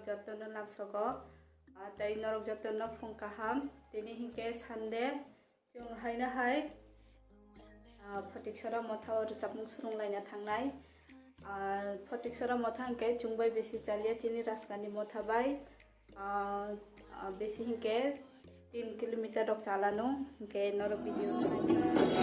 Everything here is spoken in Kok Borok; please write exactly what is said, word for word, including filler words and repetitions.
Jotono lamsogo, ah, tei norok jotono phung kaham. Tini hinkhe Sunday, chwng haino hai, ah, Photiksora Motha o rwchapmung swrwnglaina thangnai. Ah, Photiksora Motha hinkhe chwng bai bisi chalia chini Rajkani Motha bai. Ah, ah, bisi hinkhe tin kilometer rok chalano, hinkhe norok video nai.